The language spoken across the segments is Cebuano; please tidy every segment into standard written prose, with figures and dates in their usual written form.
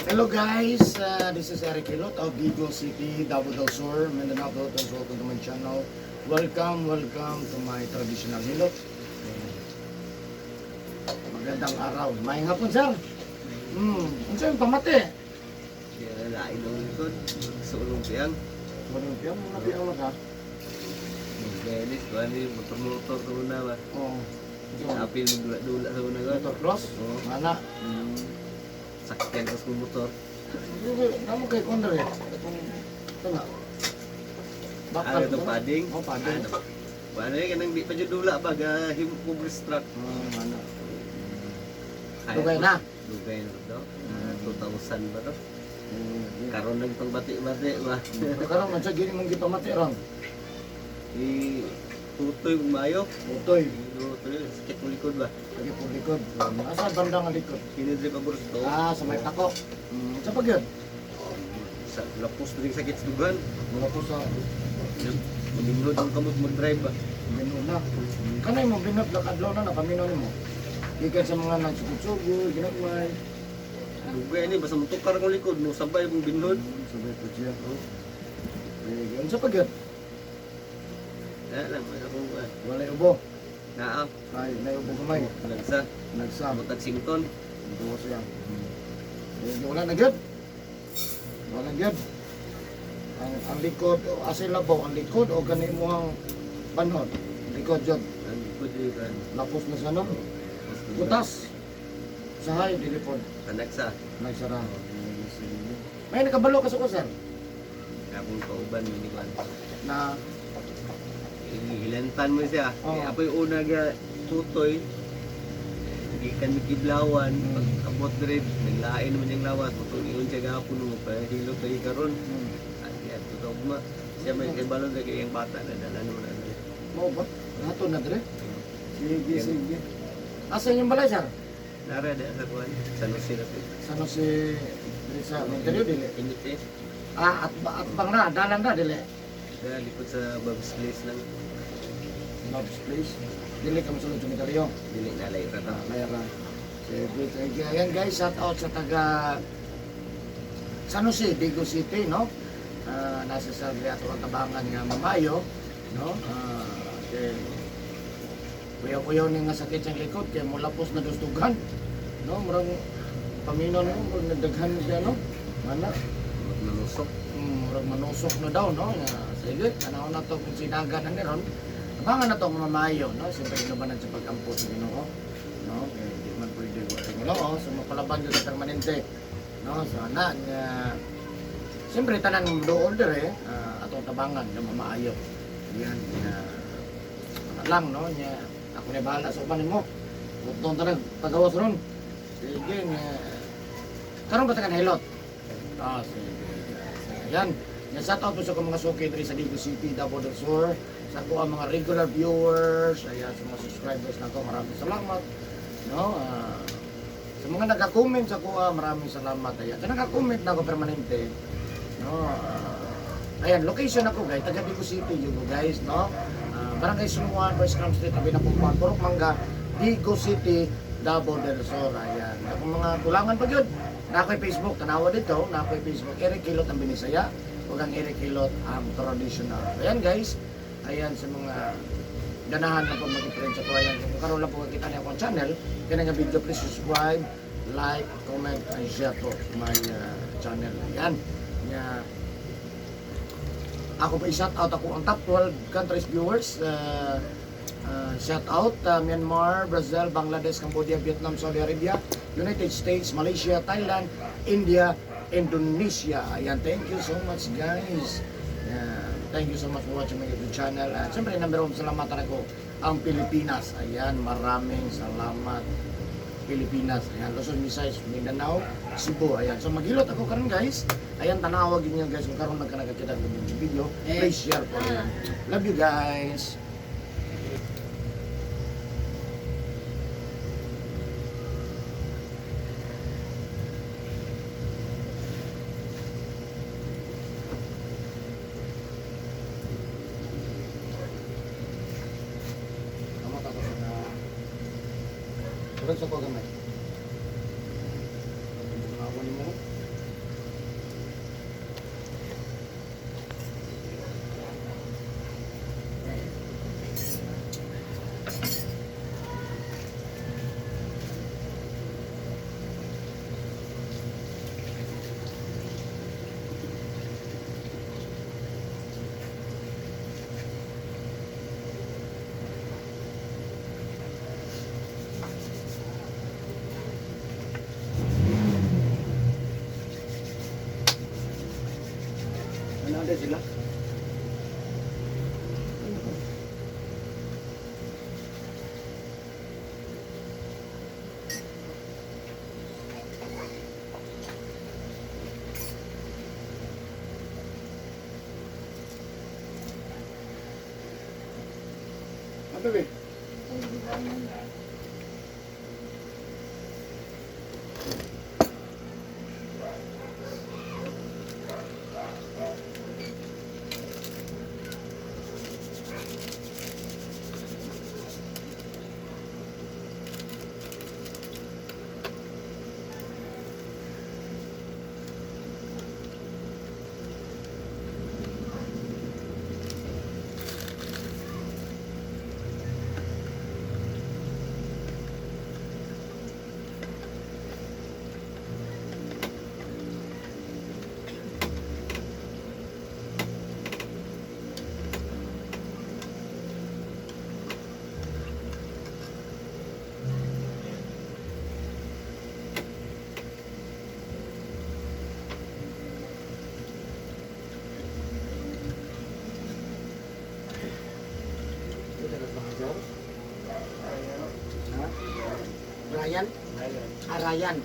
Hello guys, this is Eric Hilot of Digos City, Davao del Sur, Mindanao, Philippines. Welcome to my channel. Welcome, welcome to my traditional hilot. Ayan. Magandang araw. Maayong hapon, sir. Unsa yung pamati? Kaya lain ang likod. Sulong siyang. Walang piyang, mga piyang lang ha. Magbelis. Kung ano yung motor-motor sa una ba. Oo. Unsa man? Apil magdula-dula sa una ko. Motocross? Oo. Mana. Sakyan ko sa motor. Namo kay Condor eh. Itong, ito na. Bakal. Ano itong padding? Oh, padding. Ano? Ano yun? Kanang di pa dyan dula ba? Gahim ko truck. Oh, mana. Kaya Dugay ko- na. Dugay na to. Ah, 2000 ba to? Hmm. Karon lang pang bati-bati ba? Pero karon man siya gini mong gipamati ron. I tutoy kung maayo. Utoy. Tutoy. Sakit mo likod ba? Lagi po likod. Asa banda nga likod? Kinidri pa to. Ah, sa may tako. Sa pagyud. Sa lapos na rin sakit sa dugan. Wala po sa Maminhod ang kamot mag-drive ba? binuna. Kanay mo binot lang adlaw na napaminaw nimo. Gikan sa mga nagsugod-sugod, ginagmay. Dugay ni basta motukar akong likod mo sabay mong binhod. Sabay po siya. Sige, unsa pagyud? Wala lang wala akong Walay ubo. Naa Ay, nay ubo gamay. nagsa Nagsam. butag sington. Duwa siya. Sige, wala na gyud. Wala na gyud. Ang likod, asa labaw, ang likod o gani mo ang banhod? Likod jud. Ang likod di kan. Lapos na sa no? Butas. Sahay, dili pod. Anaksa Nagsara. May nakabalo ka sa ko, sir, akong kauban ni kwan. na Hilantan mo siya. Oo. Eh, ako'y una ga tutoy. Gikan mi Kiblawan, pag abot diri naglain naman niyang lawas, mutong ingon siya gahapon mo pa hilo kay karon. Ati ato ta ugma. Siya may kay balon kay iyang bata na dala naman ano. Mao ba? Nato na dire. Sige, sige. Asa inyong balay, sir? Nara da sa kuan. San Jose na po. Sa ano si diri sa Monterrey dili. Init eh. Ah, at bang na, dalan na dili. Sa likod sa Bob's Place lang. Bob's Place. Dili ka mosulod sa Monterrey. Dili na layo ra ta. Ah, mayra. Sige, sige. Ayan guys, shout out sa taga San Jose, Digos City, no? Ah, nasa sa ato ang tabangan nga mamayo, no? Ah, kay kuyaw-kuyaw ni nga sakit sa likod kay mulapos na dustugan, no? Murang paminaw nimo, murang nagdaghan siya, no? Mana, Manusok. Murag manusok na daw, no? Nga, sige, tanaw na to kung sinaga na ni ron. Abangan na to ang mamayo, no? Siyempre, inubanan sa pag-ampo sa Ginoo, no? Kaya di man pwede wa sa Ginoo, so mapalaban yun sa permanente, no? So, ana, nga, siyempre, tanan doon dire, atong tabangan nga mamaayo. Yan, nga, ana lang, no? Nga, ako na bahala sa uban nimo. Utong tanan, pagawas ron. Sige, nga, karon ba ta ka nahilot? Ah, sige. Ayan. Yan, shout out po sa akong mga suki diri sa Digos City, Davao del Sur. Sa ako ang mga regular viewers, ayan, sa mga subscribers na ko, maraming salamat. No? Ah, sa mga nagka-comment sa kuha, maraming salamat. Ayan. Sa nagka-comment na ako permanente, no? Ah, ayan, location ako guys, taga Digos City yun ko, guys, no? Ah, Barangay Sumuan, West Cram Street, tabi na Pumpuan, Purok Mangga, Digos City, Davao del Sur. Ayan. Akong mga kulangan pa yun. Na ako'y Facebook, tanawa dito, na ako'y Facebook, Eric Hilot ang Binisaya, ug ang Eric Hilot ang traditional. Ayan guys, ayan sa mga ganahan na po mag-friend sa ko. Ayan, kung karon lang po kita niya akong channel, kaya nga video, please subscribe, like, comment, and share po my channel. Ayan. Nga, ako pa i-shout out ako ang top 12 countries viewers. Shout out Myanmar, Brazil, Bangladesh, Cambodia, Vietnam, Saudi Arabia, United States, Malaysia, Thailand, India, Indonesia. Ayan, thank you so much guys. Ayan, thank you so much for watching my YouTube channel. At siyempre, number one, salamatan ako ang Pilipinas. Ayan, maraming salamat Pilipinas. Ayan, Luzon, Visayas, Mindanao, Cebu. Ayan, so maghilot ako karon guys. Ayan, tanawag niyo guys kung karon lang ka nakakita ng video. Please share po. Ayan. Love you guys. Kamot ako sa na. Turod sa ko gamay. Ako ni mo. Ano na sila? Ano ba? Ha? Brian? Ah, Ryan.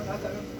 Ha? Asa?